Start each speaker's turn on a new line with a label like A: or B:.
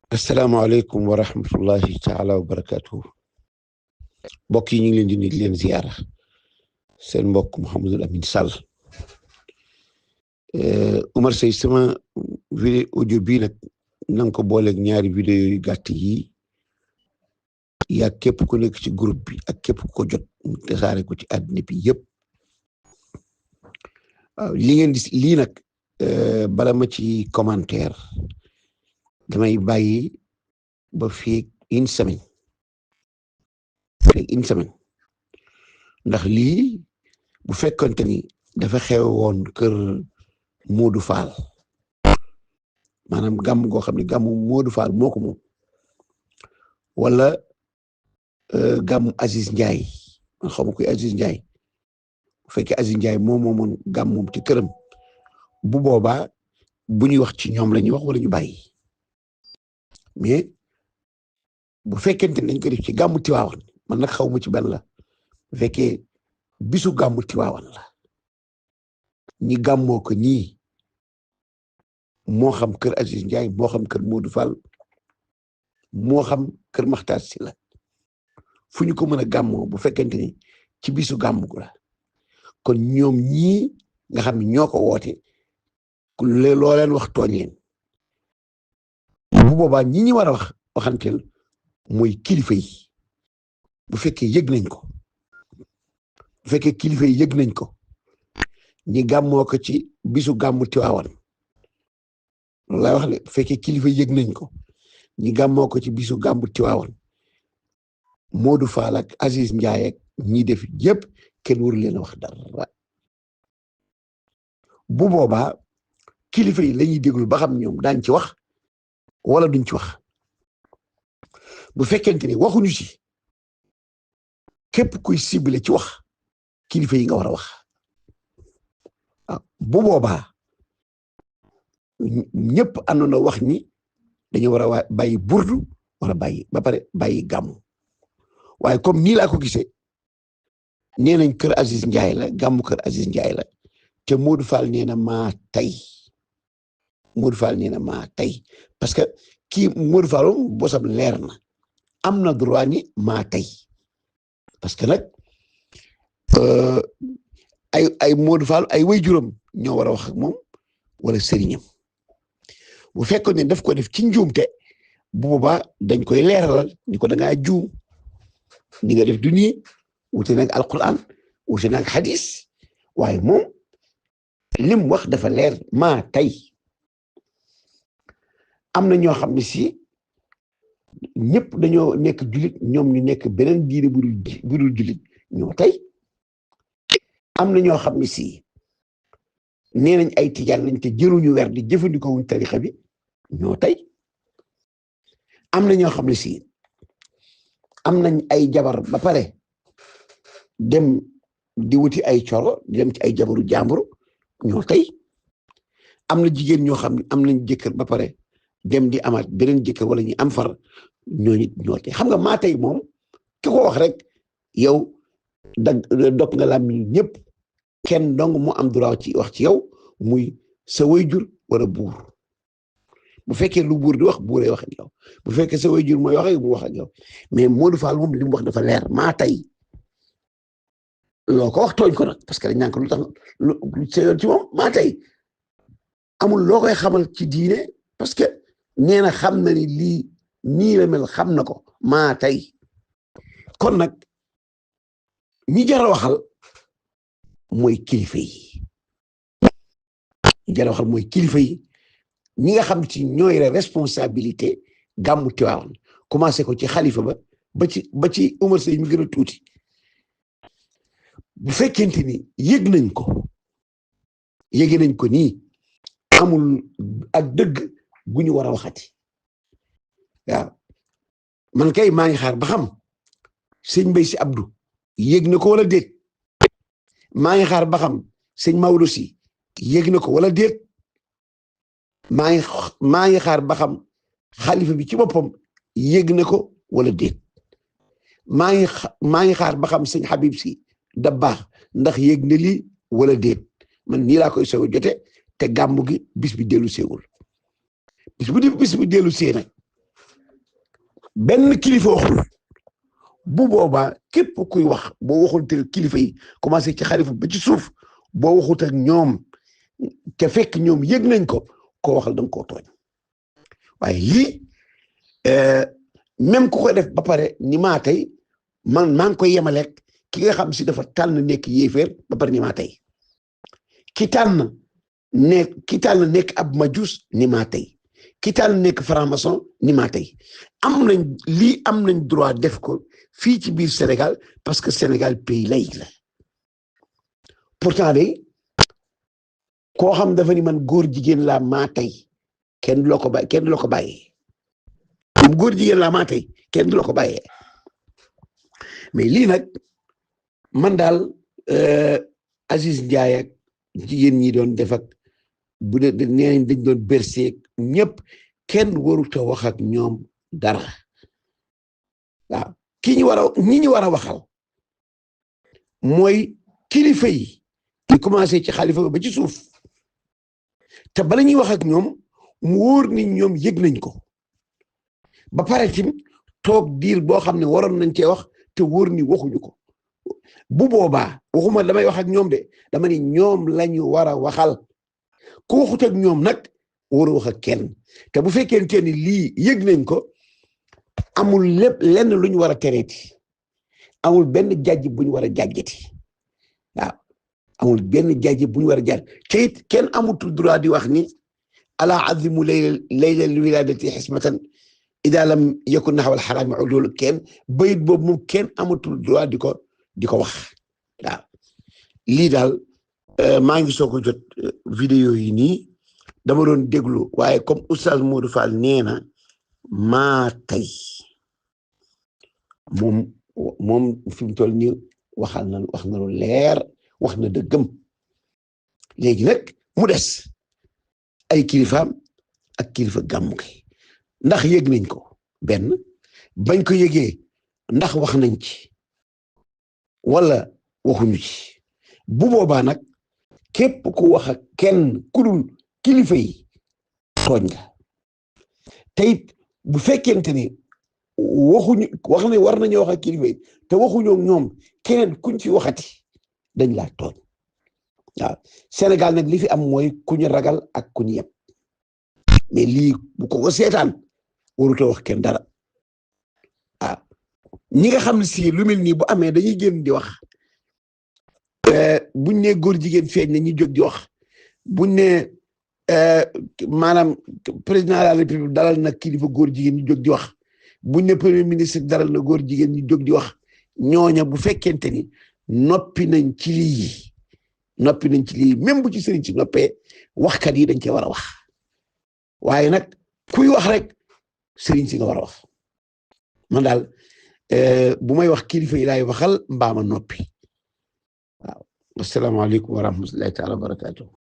A: asalaamaaleykum wa rahmatullahi taala wa barakatuhu mbokk yi ñu ngi leen di nuyu di leen ziyaara seen mbokk Mouhamadul Amin Sall Umar Sey sama vidéo audio bii nag na nga ko booleeg ñaari vidéo yu gàtt yi yaa képp ku nekk ci groupe bi ak képp ku ko jot tasaare ko ci àddina bi yëpp waaw li ngeen di lii nag bala ma ci commentaire damay bàyyi ba fii une semaine ndax lii bu fekkonte ni dafa xew woon kër Modou Fall maanaam gàmm goo xam ne gàmmu Modou Fall moo ko moom wala gàmmu Aziz Ndiaye man xaw ma koy Aziz Ndiaye bu fekkee Aziz Ndiaye moom moomoon gàmmum ci këram bu boobaa bu ñuy wax ci ñoom la ñuy wax wala ñu bàyyi mais bu fekkente ne dañ ko def ci gàmmu Tiwaawan man nag xaw ma ci benn la bu fekkee bisu gàmmu Tiwaawan la ñi gàmmoo ko ñii moo xam kër Aziz Ndiaye moo xam kër Modou Fall moo xam kër Makhtar Sylla fu ñu ko mën a gàmmoo bu fekkente ni ci bisu gàmmu la kon ñoom ñii nga xam ne ñoo ko woote loo leen wax tooñ leen bu boobaa ñi ñi war a waxanteel mooy kilifa yi bu fekkee yëg nañ ko bu fekkee kilifa yi yëg nañ ko ñi gàmmoo ko ci bisu gàmmu Tiwaawan loolu laay wax le bu fekkee kilifa yi yëg nañ ko ñi gàmmoo ko ci bisu gàmmu Tiwaawan Modou Fall ak Aziz Ndiaye ak ñi def yëpp kenn waru leen a wax dara bu boobaa kilifa yi lañuy déglu ba xam ñoom daañ ci wax wala duñ ci wax bu fekkente ni waxuñu ci képp kuy ciblé ci wax kilifa yi nga war a wax bu boobaa ñëpp àndoon wax ni dañu war a bàyyi burdu wala bàyyi ba pare bàyyi gàmmu waaye comme nii laa ko gisee nee nañ kër Aziz Ndiaye la gàmmu kër Aziz Ndiaye la te Modou Fall nee na maa tey Modou Fall nee na maa tey parce que kii Modou Fall moom bosam leer na am na droit ni maa tey parce que nag ay Modou Fall ay waajuram ñoo war a wax ak moom wala sëriñam bu fekkoon ne daf ko def ci njuumte bu boobaa dañ koy leeralal ni ko da ngaa juum ni nga def du nii wute nag alquran wute nag hadis waaye moom lim wax dafa leer maa tey am na ñoo xam ne si ñëpp dañoo nekk jullit ñoom ñu nekk beneen diine bu dul jullit ñoo tey am na ñoo xam ne si nee nañ ay tijaan lañ te jëruñu weer di jëfandikoo wuñ tarixa bi ñoo tey am na ñoo xam ne si am nañ ay jabar ba pare dem di wuti ay coro di dem ci ay jabaru jàmbur ñoo tey am na jigéen ñoo xam ne am nañ jëkkër ba pare dem di amaat beneen jëkkër wala ñu am far ñooñu ñoo tey xam nga maa tey moom ki ko wax rek yow dog nga làmmiñ ñëpp kenn dong mu am droit ci wax ci yow muy sa wayjur wala buur bu fekkee lu buur di wax buuree wax ak yow bu fekkee sa wayjur mooy wax ak mu wax ak yow mais Modou Fall moom li mu wax dafa leer maa tey loo ko wax tooñ ko nag parce que dañ naan ko lu tax lu sa yoon ci moom maa tey amul loo koy xamal ci diine parce que nee na xam na ni lii nii la mel xam na ko maa tey kon nag ñi jar a waxal mooy kilifa yi ñi jar a waxal mooy kilifa yi ñi nga xam ci ñooy la responsabilité gàmmu Tiwaawan commencé ko ci xalifa ba ci Umar Sey mi gën a tuuti bu fekkente ni yëg nañ ko nii amul ak dëgg gu ñu war a waxati waaw man kay maa ngi xaar ba xam sëñ Mbay Si Abdou yëg na ko wala déet maa ngi xaar ba xam sëñ Maodo Si yëg na ko wala déet maa ngi xaar ba xam xalifa bi ci boppam yëg na ko wala déet maa ngi xaar ba xam sëñ Habib Si Dabaax ndax yëg na lii wala déet man nii laa koy soog a jote te gàmmu gi bis bi dellu seewul bis bu dellu see nag benn kilifa waxul bu boobaa képp kuy wax boo waxul te kilifa yi commencé ci xalifa ba ci suuf boo waxut ak ñoom te fekk ñoom yëg nañ ko koo waxal da nga koo tooñ waaye lii même ku ko def ba pare ni maa tey man maa ngi koy yemaleeg ki nga xam si dafa tànn nekk yéeféer ba pare ni maa tey ki tànn nekk ab majus ni maa tey ki tànn nekk franc-maçon ni maa tey am nañ droit def ko fii ci biir Sénégal parce que Sénégal pays laïque la pourtant de koo xam dafa ni man góor jigéen laa maa tey kenn du la ko bàyyee comme góor jigéen laa maa tey kenn du la ko bàyyee mais lii nag man daal Aziz Ndiaye ak jigéen ñi doon def ak bu dee nee nañ dañ doon berser ñëpp kenn warut a wax ak ñoom dara waaw ñi ñu war a waxal mooy kilifa yi di commencé ci xalifa ba ci suuf te bala ñuy wax ak ñoom mu wóor ni ñoom yëg nañ ko ba pare tim toog diir boo xam ne waroon nañ cee wax te wóor ni waxuñu ko bu boobaa waxuma damay wax ak ñoom de dama ni ñoom lañu war a waxal ku waxut ak ñoom nag war a wax ak kenn te bu fekkente ni lii yëg nañ ko amul lépp lenn lu ñu war a tereeti amul benn jàjj bu ñu war a jàjjati waaw amul benn jàjj bu ñu war a jàjj te it kenn amutul droit di wax ni ala azimu laylal wiladati xismatan ida lam yakun naxwal xaraami loolu kenn bayit boobu moom kenn amatul droit di ko wax waaw lii daal maa ngi soog a jot vidéo yi nii dama doon déglu waaye comme oustaz Modou Fall nee na maa tey moom fi mu toll nii wax na lu leer wax na dëggam léegi nag mu des ay kilifaam ak kilifa gàmmu gi ndax yëg nañ ko benn bañ ko yëgee ndax wax nañ ci wala waxuñu ci bu boobaa nag képp ku wax ak kenn ku dul kilifa yi tooñ nga te it bu fekkente ni waxuñu wax ne war nañu wax ak kilifa yi te waxuñoo ñoom keneen kuñ ci waxati dañ laa tooñ waaw Sénégal nag li fi am mooy ku ñu ragal ak ku ñu yeb mais lii bu ko seetaan warut a wax kenn dara waaw ñi nga xam ne si lu mel nii bu amee dañuy génn di wax buñ ne góor jigéen feeñ na ñu jóg di wax buñ ne maanaam président de la république dalal na kilifa góor jigéen ñu jóg di wax buñ ne premier ministre dalal na góor jigéen ñu jóg di wax ñooña bu fekkente ni noppi nañ ci lii même bu ci sëriñ si noppee waxkat yi dañ cee war a wax waaye nag kuy wax rek sëriñ si nga war a wax man daal bu may wax kilifa yi laay waxal mbaama noppi waaw asalaamaaleykum wa rahmatullahi taala wa barakatuh